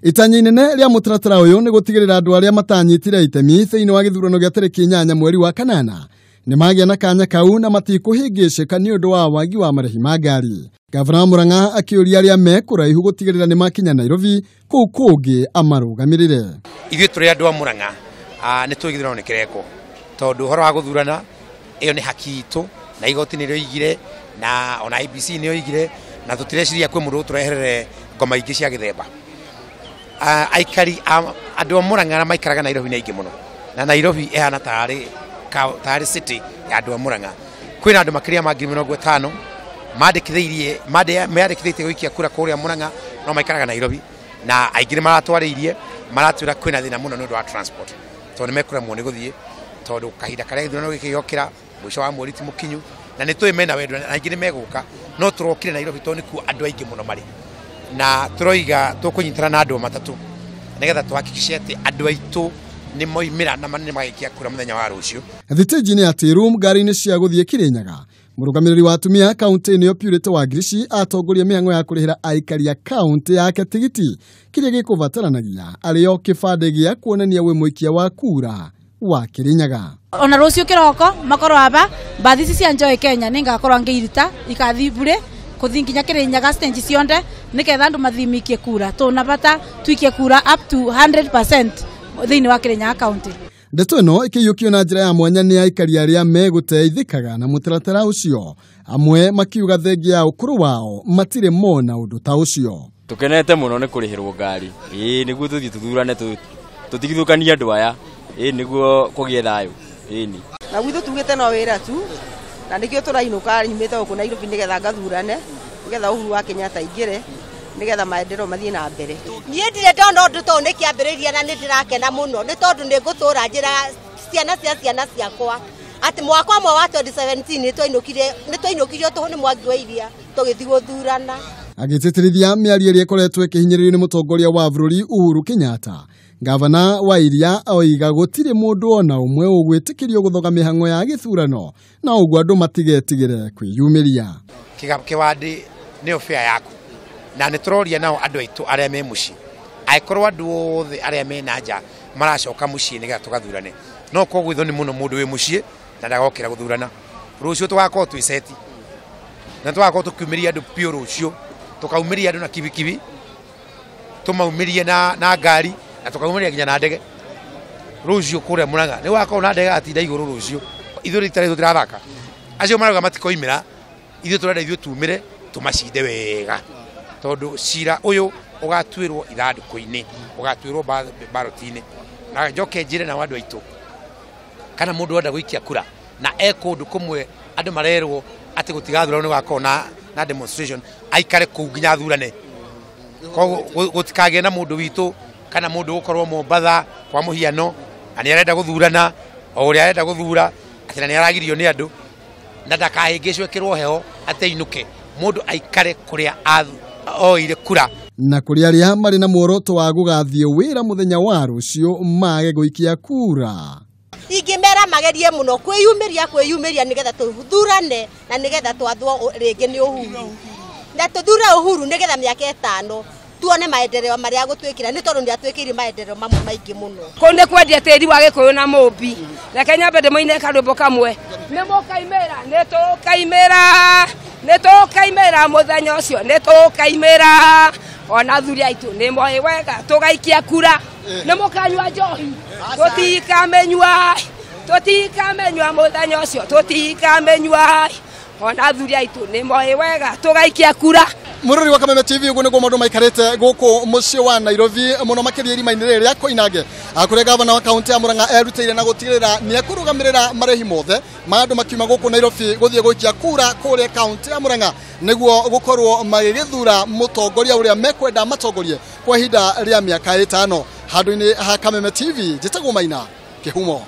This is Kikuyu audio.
Itanya inene rĩa mũtaratara ũyũ nĩ gũtigĩrĩra andũ arĩa matanyitire itemi thĩinĩ wa gĩthurano gĩa tarĩki 8 mweri wa 8 nĩ magĩa na kanya kau na matikũhĩngĩcĩka nĩ ũndũ wa wagi wa marĩhi ma ngari. Gavana wa Murang'a akĩũria arĩa me kũraihu gũtigĩrĩra nĩ makinya Nairobi kũu kũngĩ amarũgamĩrĩre. Ithuĩ tũrĩ andũ a Murang'a nĩ tũĩ gĩthurano nĩ kĩrekwo tondũ ũhoro wa gũthurana ĩyo nĩ haki itũ na igoti nĩ rĩoigire na ona IEBC nĩ yoigire na tũtireciria kwĩ mũndũ ũtũreherere ngoma ingĩ cia gĩthemba. Aikari andũ a Murang'a maikaraga Nairobi nĩ aingĩ mũno na Nairobi ĩhana tarĩ city ya andũ a Murang'a. Kwĩna andũ makĩria ma 50,000 mandĩkithĩirie meandĩkithĩtie gũikia kura kũrĩa Murang'a no maikaraga Nairobi na aingĩ nĩ maratwarĩirie maratwĩra kwĩna thĩna mũno nĩ ũndũ wa transport tondũ nĩ mekũremwo nĩ gũthiĩ tondũ kahinda karĩa gĩthurano gĩkĩ gĩokĩra mũico wa mweri ti mũkinyu na nĩ tũĩ mena wendo na aingĩ nĩ megũka no tũrokire Nairobi tondũ nĩkuo andũ aingĩ mũno marĩ na tũroiga tũkũnyitana na andũ matatũ nĩgetha tũhakikice atĩ andũ aitũ nĩ moimĩra na nĩ magaikia kura mũthenya wa rũciũ. Thitĩnji nĩ atĩ room ngari-inĩ cia gũthiĩ Kirinyaga. Mũrũgamĩrĩri wa atumia kaunti-inĩ ĩyo Purity Wangirici atongoria mĩhang'o ya kũrĩhĩra aikari a kaunti yake tigiti kĩrĩa gĩkũbataranagia arĩo kĩbandĩ gĩa kuonania wĩ mũikia wa kura wa Kirinyaga. Ona rũciũ kĩroko makorwo aba mbathi ici cia Joy Kenya nĩngakorwo ngĩiruta ikathi bure kũthi nginya Kirinyaga stage cionde nĩgetha andũ mathimikie kura tũna bata tuikie kura up to 100% thĩinĩ wa Kirinyaga county. Ndeto ĩno ĩkĩiyũkio na njĩra ya mwanya nĩ aikari arĩa megũteithĩkaga na mũtaratara ũcio, amwe makiuga thengia ya ũkũrũ wao matirĩ mona ũndũ ta ũcio. Tũkenete mũno nĩ kũrĩhĩrwo ngari ĩĩ nĩguo tũthiĩ tũthurane tũtigithũkanie andũ aya ĩĩ nĩguo kũgĩe thayũ ĩĩ. Na gwitũ tugĩte no wĩra tu na nĩkĩo tũrainũka nyumĩte gũkũ Nairobi nĩgetha ngathurane nĩgetha Uhuru wa Kenyatta aingĩre nĩgetha maendeleo mathiĩ na mbere. Niĩ ndirĩ ndona ũndũ ta ũyũ nĩ kĩambĩrĩria na nĩ ndĩrakena mũno nĩ tondũ nĩ ngũtũra njĩra ciana cia ciana ciakwa atĩ mwaka ũmwe wa 2017 nĩ twainũkirio tũhũ nĩ Mwangi wa Iria tũgĩthiĩ gũthurana. Agĩtĩtĩrithia mĩario ĩrĩa ĩkoretwo ĩkĩhinyĩrĩrio nĩ mũtongoria wa bũrũri Uhuru Kenyatta, Gavana wa Iria oiga gũtirĩ mũndũ ona ũmwe ũgwĩtĩkĩrio gũthoga mĩhang'o ya gĩthurano na ũguo andũ matigetigĩre kwĩyumĩria. Kĩwandĩ nĩyo fair yaku na nĩ tũroria nao andũ aitũ arĩa me mũciĩ angĩkorwo andũ othe arĩa me na nja maracoka mũciĩ nĩgetha tũgathurane no koguo ithoni mũno mũndũ wĩ mũciĩ na ndagokĩra gũthurana. Rũciũ tũgakorwo twĩ seti na tũgakorwo tũkiumĩria andũ biũ rũciũ tũkaumĩria andũ na kibikibi tũmaumĩrie na ngari na tũkaumĩria nginya na ndege rũciũ kũrĩa Murang'a nĩ gũgakorwo na ndege atinda igũrũ rũciũ. Ithuĩ rita rĩtũ tũtirathaka acio marauga matikoimĩra ithuĩ tũrenda ithuĩ tumĩre tũmacinde wega tondũ cira ũyũ ũgatuĩrwo ithandũkũ-inĩ ũgatuĩrwo baroti-inĩ. Na njoke njĩre nao andũ aitũ kana mũndũ wenda gũikia kura na e kũndũ kũmwe andũ marerwo atĩ gũtigathurano nĩ gũgakorwo na demonstration aikare kũu nginya athurane. Koguo gũtikagĩe na mũndũ witũ kana mũndũ ũgũkorwo Mombatha kwa mũhiano na nĩ arenda gũthurana o ũrĩa arenda gũthura atĩ na nĩ aragirio nĩ andũ na ndakahĩngĩcwo ĩkĩrwo heho atĩ ainũke mũndũ aikare kũrĩa oire kura. Na kũrĩ arĩa marĩ na muoroto wa gũgathiĩ wĩra mũthenya wa rũciũ mage gũikia kura. Ingĩmera magerie mũno kwĩyumĩria nĩgetha tũthurane na nĩgetha twathwo rĩngĩ nĩ Uhuru na tũthure Uhuru nĩgetha mĩaka 5 tuone maendeleo marĩa agũtwĩkĩra nĩ tondũ nĩ atwĩkĩire maendeleo mamwe maingĩ mũno. Kũu nĩ kwendia tĩri wa Gĩkũyũ na Mũmbi. Reke nyambe ndĩmũine karwĩmbo kamwe. Nĩ mũkaimĩra, nĩ tũkaimĩra, nĩ tũkaimĩra mũthenya ũcio, nĩ tũkaimĩra. Ona athuri aitũ nĩ moĩ wega tũgaikia kura. Nĩ mũkanyua njohi, tũtikamenyua, tũtikamenyua mũthenya ũcio, tũtikamenyua. Ona athuri aitũ nĩ moĩ wega tũgaikia kura. Mũrori wa Kameme TV ũguo nĩguo maũndũ maikarĩte gũkũ mũciĩ wa Nairobi mũno makĩria irima-inĩ rĩrĩ rĩa Koinange kũrĩa gavana wa kaunti ya Murang'a erutĩire na gũtigĩrĩra nĩ ekũrũgamĩrĩra marĩhi mothe ma andũ makiuma gũkũ Nairobi gũthiĩ gũikia kura kũrĩa kaunti ya Murang'a nĩguo gũkorwo magĩgĩthura mũtongoria ũrĩa mekwenda matongorie kwa ihinda rĩa mĩaka 5. Handũ-inĩ ha Kameme TV njĩtagwo Maina Kĩhumo.